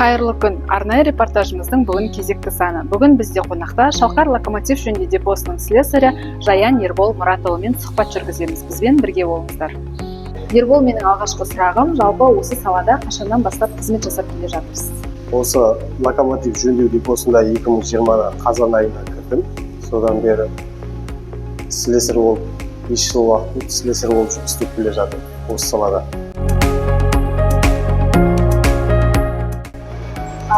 Қайырлы күн! Арнайы репортажымыздың бүгін кезекті саны. Бүгін бізде қонақта Шалқар локомотив жөндеу депосының слесарі Жаян Ербол Мұратұлымен сұхбат жүргіземіз. Бізбен бірге болыңыздар. Ербол, менің алғашқы сұрағым, жалпы осы салада қашаннан бастап қызмет жасап келе жатырсыз? Осы локомотив жөндеу депосында 2020 қазан айында кірдім. Содан бері слесарь болып 5 жыл уақыт слесарь болып жұмыс істеп келе жатырмын осы салада.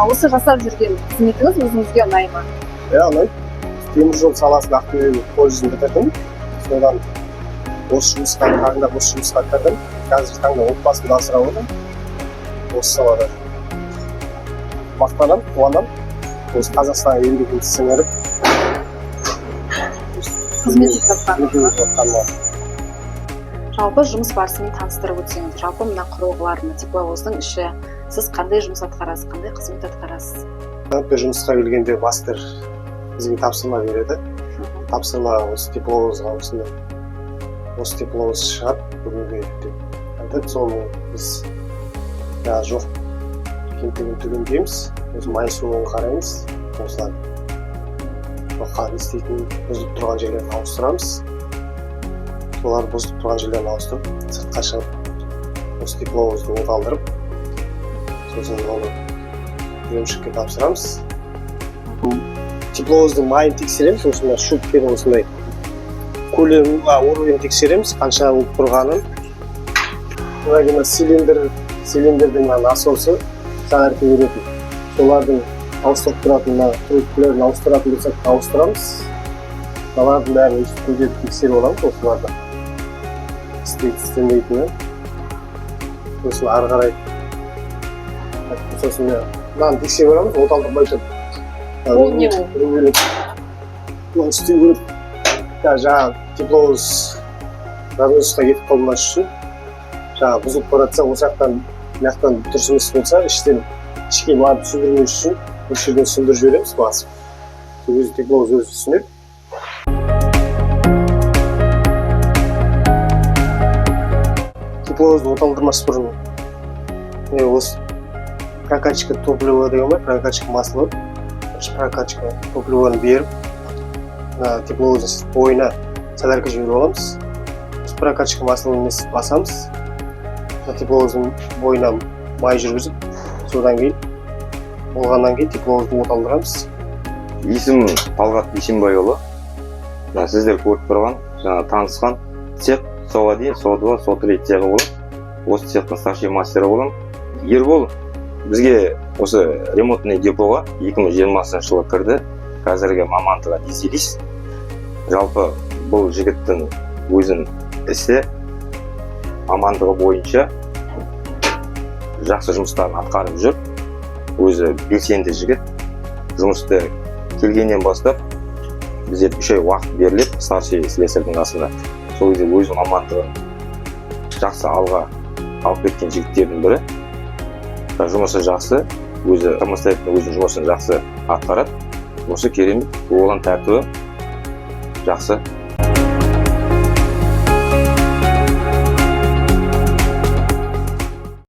Осы жасап жүрген қызметіңіз өзіңізге ұнай ма? Иә, ұнайды. Темір жол саласын Ақтөбе колледжін бітірдім. Содан осы жұмысқа таңдап, осы жұмысқа кірдім. Қазіргі таңда отбасымды асырап отырмын осы салада. Мақтанамын, қуанамын. Осы Қазақстанға еңбегімді сіңіріп қызмет етіп жатқаныңызға. Қызмет етіп жатқаныма. Жалпы жұмыс барысымен таныстырып өтсеңіз, жалпы мына құрылғылар, мына тепловоздың іші, сіз қандай жұмыс атқарасыз, қандай қызмет атқарасыз? Жалпы жұмысқа келгенде мастер бізге тапсырма береді. Тапсырма осы тепловозға, осындай осы тепловоз шығады бүгінге деп айтады. Соны біз жаңағы жоқ кемтігін түгендейміз, осы май суын қараймыз, осылар қан істейтін бұзылып тұрған жерлерін ауыстырамыз. Солар бұзылып тұрған жерлерін ауыстырып, сыртқа шығып, осы тепловозды оталдырып, сосын оны приемщикке тапсырамыз. Тепловоздың майын тексереміз, осындай щуппен, осындай көлем, уровень тексереміз, қанша болып тұрғанын. Одан кейін цилиндрдің мына насосы солярка беретін, солардың ауыстырып тұратын мына трубкаларын ауыстыратын болсақ, ауыстырамыз. Мыналардың бәрін өйстіп көтеріп тексеріп аламыз, осыларды істейді, істемейтінін. Сосын ары қарай, сосын мынаны тексеріп аламыз, оталдырмай тұрып. Ол не ол? Регулировать. Мынаны істеу керек. Жаңағы тепловоз разносқа кетіп қалмас үшін, жаңағы бұзылып бара жатса, осы жақтан, мына жақтан дұрыс емес болса, іштен ішке барып түсіндірмес үшін осы жерден түсіндіріп жібереміз басып. Сол кезде тепловоз өзі түсінеді. Тепловозды оталдырмас бұрын міне осы прокачка топлива деген бар, прокачка масла, прокачка топливоны беріп, мына тепловоздың бойына солярка жіберіп аламыз. Осы прокачка маслоны басамыз, мына тепловоздың бойына май жүргізіп, содан кейін болғаннан кейін тепловозды оталдырамыз. Есімім Талғат Бейсенбайұлы. Мына сіздер көріп тұрған, жаңа танысқан цех СО 1, СО 2, СО 3 цехы болады. Осы цехтың старший мастері боламын. Ербол бізге осы ремонтный депоға 2020 жылы кірді. Қазіргі мамандығы дизелист. Жалпы бұл жігіттің өзінің ісі мамандығы бойынша жақсы жұмыстарын атқарып жүр. Өзі белсенді жігіт. Жұмысты келгеннен бастап бізде 3 ай уақыт беріледі старший слесарьдің қасында. Сол кезде өз мамандығын жақсы алға алып кеткен жігіттердің бірі. Жұмысы жақсы, өзі самостоятельно өзінің жұмысын жақсы атқарады. Осы керемет, оған тәртібі жақсы.